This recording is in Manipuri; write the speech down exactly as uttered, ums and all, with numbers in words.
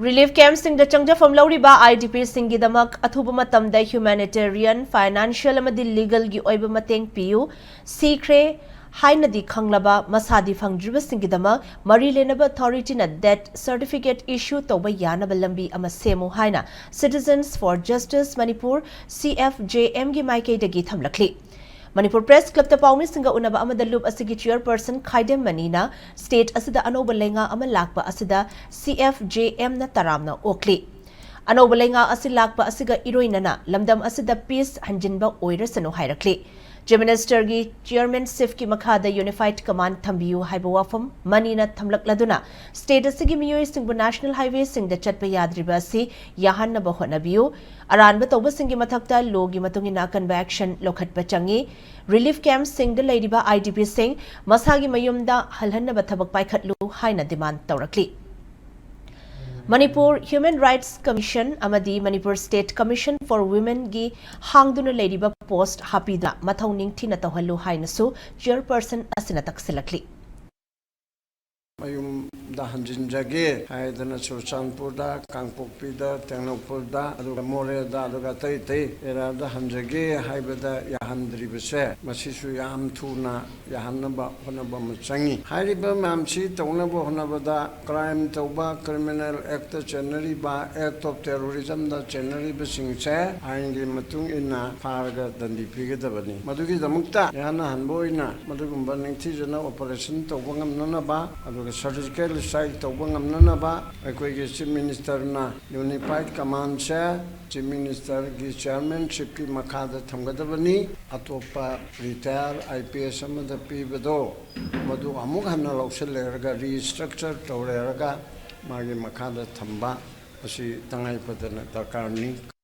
ꯔꯤꯂꯤꯐ ꯀꯦꯝꯞꯁꯤꯡꯗ ꯆꯪꯖꯐꯝ ꯂꯧꯔꯤꯕ IDPꯁꯤꯡꯒꯤꯗꯃꯛ ꯑꯊꯨꯕ ꯃꯇꯝꯗ humanitarian, financial ꯑꯃꯗꯤ legalꯒꯤ ꯑꯣꯏꯕ ꯃꯇꯦꯡ ꯄꯤꯌꯨ꯫ ꯁꯤꯈ꯭ꯔꯦ ꯍꯥꯏꯅꯗꯤ ꯈꯪꯂꯕ ꯃꯁꯥꯗꯤ ꯐꯪꯗ꯭ꯔꯤꯕꯁꯤꯡꯒꯤꯗꯃꯛ ꯃꯔꯤ ꯂꯩꯅꯕ authorityꯅ death certificate issue ꯇꯧꯕ ꯌꯥꯅꯕ ꯂꯝꯕꯤ ꯑꯃ ꯁꯦꯝꯃꯨ ꯍꯥꯏꯅ Citizens for Justice Manipur, CFJMꯒꯤ ꯃꯥꯏꯀꯩꯗꯒꯤ ꯊꯝꯂꯛꯂꯤ꯫ ꯃꯅꯤꯄꯨꯔ ꯄ꯭ꯔꯦꯁ ꯀ꯭ꯂꯕꯇ ꯄꯥꯎꯃꯤꯁꯤꯡꯒ ꯎꯅꯕ ꯑꯃꯗ ꯂꯨꯞ ꯑꯁꯤꯒꯤ ꯆꯤꯌꯔꯄꯔꯁꯟ ꯈꯥꯏꯗꯦꯝ ꯃꯅꯤꯅ ꯁ꯭ꯇꯦꯠ ꯑꯁꯤꯗ ꯑꯅꯧꯕ ꯂꯩꯉꯥꯛ ꯑꯃ ꯂꯥꯛꯄ ꯑꯁꯤꯗ CFJMꯅ ꯇꯔꯥꯝꯅ ꯑꯣꯛꯂꯤ꯫ ꯑꯅꯧꯕ ꯂꯩꯉꯥꯛ ꯑꯁꯤ ꯂꯥꯛꯄ ꯑꯁꯤꯒ ꯏꯔꯣꯏꯅꯅ ꯂꯝꯗꯝ ꯑꯁꯤꯗ ꯄꯤꯁ ꯍꯟꯖꯤꯟꯕ ꯑꯣꯏꯔꯁꯅꯨ ꯍꯥꯏꯔꯛꯂꯤ꯫ Chief Ministerꯒꯤ ꯆꯤꯌꯔꯃꯦꯟꯁꯤꯞꯀꯤ ꯃꯈꯥꯗ ꯌꯨꯅꯤꯐꯥꯏꯗ ꯀꯃꯥꯟꯗ ꯊꯝꯕꯤꯌꯨ ꯍꯥꯏꯕ ꯋꯥꯐꯝ ꯃꯅꯤꯅ ꯊꯝꯂꯛꯂꯗꯨꯅ ꯁ꯭ꯇꯦꯠ ꯑꯁꯤꯒꯤ ꯃꯤꯑꯣꯏꯁꯤꯡꯕꯨ ꯅꯦꯁꯅꯦꯜ ꯍꯥꯏꯋꯦꯁꯤꯡꯗ ꯆꯠꯄ ꯌꯥꯗ꯭ꯔꯤꯕ ꯑꯁꯤ ꯌꯥꯍꯟꯅꯕ ꯍꯣꯠꯅꯕꯤꯌꯨ꯫ ꯑꯔꯥꯟꯕ ꯇꯧꯕꯁꯤꯡꯒꯤ ꯃꯊꯛꯇ ꯂꯣꯒꯤ ꯃꯇꯨꯡ ꯏꯟꯅ ꯑꯀꯟꯕ ꯑꯦꯛꯁꯟ ꯂꯧꯈꯠꯄ ꯆꯪꯏ꯫ ꯔꯤꯂꯤꯐ ꯀꯦꯝꯞꯁꯤꯡꯗ ꯂꯩꯔꯤꯕ IDPꯁꯤꯡ ꯃꯁꯥꯒꯤ ꯃꯌꯨꯝꯗ ꯍꯜꯍꯟꯅꯕ ꯊꯕꯛ ꯄꯥꯏꯈꯠꯂꯨ ꯍꯥꯏꯅ ꯗꯤꯃꯥꯟꯗ ꯇꯧꯔꯛꯂꯤ꯫ ꯃꯅꯤꯄꯨꯔ Human Rights Commission ꯑꯃꯗꯤ ꯃꯅꯤꯄꯨꯔ State Commission for Womenꯒꯤ ꯍꯥꯡꯗꯨꯅ ꯂꯩꯔꯤꯕ ꯄꯣꯁꯠ ꯍꯥꯞꯄꯤꯗꯨꯅ ꯃꯊꯧ ꯅꯤꯡꯊꯤꯅ ꯇꯧꯍꯜꯂꯨ ꯍꯥꯏꯅꯁꯨ ꯆꯤꯌꯔꯄꯔꯁꯟ ꯑꯁꯤꯅ ꯇꯛꯁꯤꯜꯂꯛꯂꯤ꯫ ꯃꯌꯨꯝꯗ ꯍꯟꯖꯤꯟꯖꯒꯦ ꯍꯥꯏꯗꯅ ꯆꯨꯔꯆꯥꯟꯄꯨꯔꯗ, ꯀꯥꯡꯄꯣꯛꯄꯤꯗ, ꯇꯦꯡꯅꯧꯄꯜꯗ, ꯑꯗꯨꯒ ꯃꯣꯔꯦꯗ, ꯑꯗꯨꯒ ꯑꯇꯩ ꯑꯇꯩ ꯑꯦꯔꯤꯌꯥꯗ ꯍꯟꯖꯒꯦ ꯍꯥꯏꯕꯗ ꯌꯥꯍꯟꯗ꯭ꯔꯤꯕꯁꯦ, ꯃꯁꯤꯁꯨ ꯌꯥꯝ ꯊꯨꯅ ꯌꯥꯍꯟꯅꯕ ꯍꯣꯠꯅꯕ ꯑꯃ ꯆꯪꯏ꯫ ꯍꯥꯏꯔꯤꯕ ꯃꯌꯥꯝꯁꯤ ꯇꯧꯅꯕ ꯍꯣꯠꯅꯕꯗ crime ꯇꯧꯕ, criminal actꯇ ꯆꯦꯟꯅꯔꯤꯕ, act of terrorismꯗ ꯆꯦꯟꯅꯔꯤꯕꯁꯤꯡꯁꯦ ꯑꯥꯏꯟꯒꯤ ꯃꯇꯨꯡ ꯏꯟꯅ ꯐꯥꯔꯒ ꯗꯟꯗꯤ ꯄꯤꯒꯗꯕꯅꯤ꯫ ꯃꯗꯨꯒꯤꯗꯃꯛꯇ ꯌꯥꯍꯟꯅꯍꯟꯕ ꯑꯣꯏꯅ ꯃꯗꯨꯒꯨꯝꯕ ꯅꯤꯡꯊꯤꯖꯅ operation ꯇꯧꯕ ꯉꯝꯅꯅꯕ, ꯑꯗꯨꯒ surgical strike ꯇꯧꯕ ꯉꯝꯅꯅꯕ ꯑꯩꯈꯣꯏꯒꯤ Chief Ministerꯅ unified commandꯁꯦ Chief Ministerꯒꯤ chairmanshipꯀꯤ ꯃꯈꯥꯗ ꯊꯝꯒꯗꯕꯅꯤ꯫ ꯑꯇꯣꯞꯄ retire IPS ꯑꯃꯗ ꯄꯤꯕꯗꯣ ꯃꯗꯨ ꯑꯃꯨꯛ ꯍꯟꯅ ꯂꯧꯁꯤꯜꯂꯦꯔꯒ restructure ꯇꯧꯔꯦꯔꯒ ꯃꯥꯒꯤ ꯃꯈꯥꯗ ꯊꯝꯕ ꯑꯁꯤ ꯇꯉꯥꯏ ꯐꯗꯅ ꯗꯔꯀꯥꯔꯅꯤ꯫